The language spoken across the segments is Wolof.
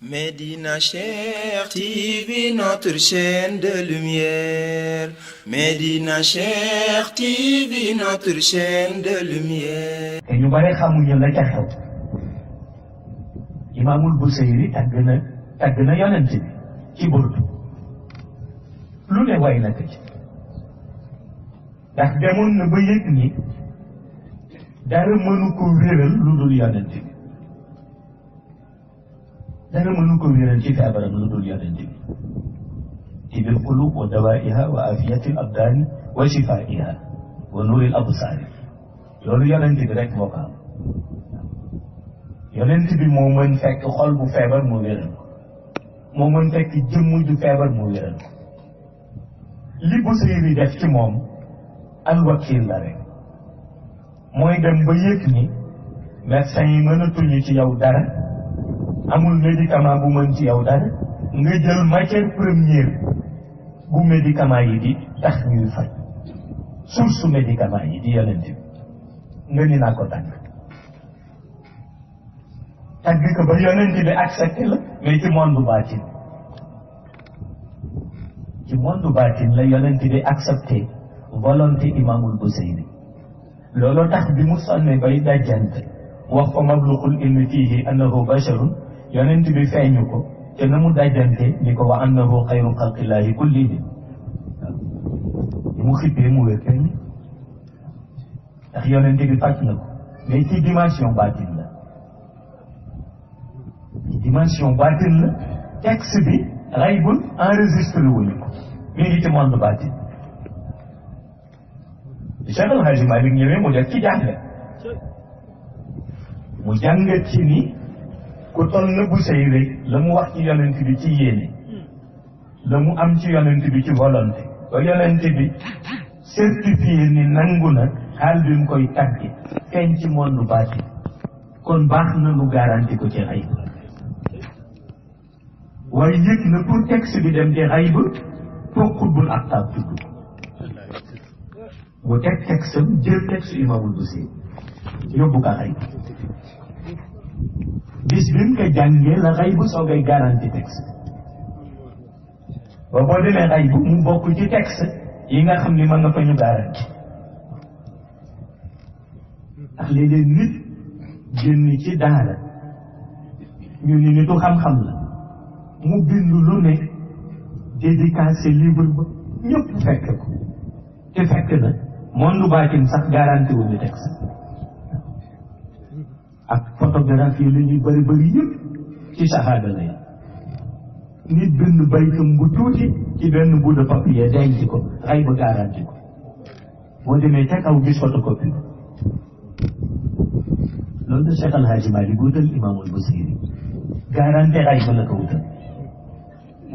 Médina Cheikh TV, notre chaîne de lumière. Médina Cheikh TV, notre chaîne de lumière. te ñu bare xamuñu la ca xew. Imaamul Busayri tàgg na yonent bi ci burdu lu ne way na ko ci ndax demoon na ba yëg ni dara mënu ko wéral lu dul yonent bi, dara mënu ko wéral ci feebaram lu dul yonent bi. tibil qulub wa dawaiha wa afiyatil abdani wa shifaiha wa nuril absari, loolu yonent bi rek moo ko am. yonent bi moo mën fekk xol bu feebar mu wéral ko, moo mën fekk jëmm ju feebar mu wéral ko. li Busayri def ci moom alwakil la rek, mooy dem ba yëg ni médecin yi mënatuñu ci yow dara, amul médicament bu mën ci yow dara, nga jël matière première bu médicament yi di tax ñuy faj, source médicament yi di yonent bi, nga ni naa ko tàgg ko ba yonent bi accepté la. mais ci monde baatin, ci monde baatin la yonent bi accepté volonté Imaamul Busayri. looloo tax bi mu sonne bay dajjante wax ko mablughul ilmi fiihi annahu basharun, yonent bi feeñu ko te na mu dajjante ni ko wa annahu xayru xalqillaahi kullihim. mu xippee mu wér kenn ndax yonent bi faj na ko, mais ci dimension baatin la. ci dimension baatin la, texte bi raybul enregistré wuñu ko, mi ngi ci monde baatin. Cheikh El Hadji Malick ñëwee mu def ci jàngat, mu jàngat ci ni ku toll na Busayri la mu wax ci yonent bi ci yéene, la mu am ci yonent bi ci volonté, ba yonent bi certifié ni nangu na xaal bi mu koy tàgge feeñ ci monde baatin, kon baax na nu garanti ko ci xayb. waaye yëg na pour texte bi dem ci xayb pour xutbul aktaab tudd mu teg texte jël texte Imaamul Busayri yóbbu ko xayb. bis bi mu ko jàngee la xayb soogay garanti texte ba boo demee xayb mu bokk ci texte yi nga xam ni mën nga fa ñu garanti. ndax léeg-léeg nit génn ci daara ñu ni nitu xam-xam la, mu bind lu ne dédicacé livre ba ñëpp fekk ko, te fekk na monde baatin sax garanti wuñu texte. ak photographie lu ñuy bëri bëri yëpp ci shahada la yi. nit bind baytam bu tuuti ci benn bout de papier denc ko, xay ba garanti ko, boo demee ca kaw gis photocopie ba. loolu de Cheikh El Hadji Malick wutal Imaamul Busayri garanti xay ba la ko wutal,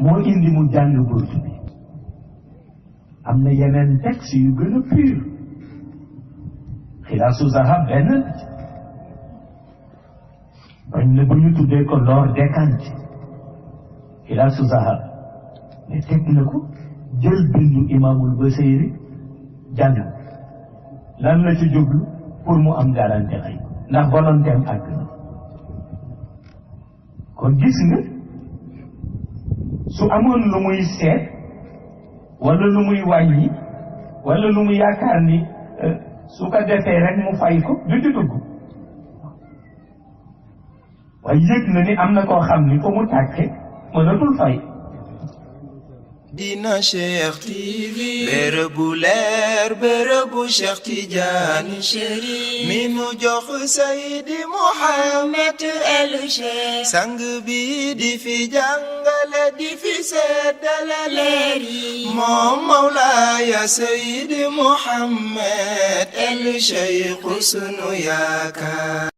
moo indi mu jàng burtu bi. am na yeneen texte yu gën a pur, xilaasu zahab benn bañ na bu ñu tuddee ko l'or décanté, xilaasu zahab, mais teg na ko jël bindu Imaamul Busayri jàng. lan la ci jublu? pour mu am garanti xëy, ndax volonté am àgg na. kon gis nga su amoon lu muy seet wala lu muy wàññi wala lu muy yaakaar ni su ko defee rek mu fay ko du ci dugg. waaye yëg na ni am na koo xam ni fa mu tàkke mënatul fay. Médina Cheikh TV, bërëbu leer bërëbu Cheikh Tidiane Chérif, mi nu jox Seydi Mouhamed El Cheikh, sang bi di fi jàngale di fi seddale leer yi, moom Mawlaaya Seydi Mouhamed El Cheikh sunu yaakaar.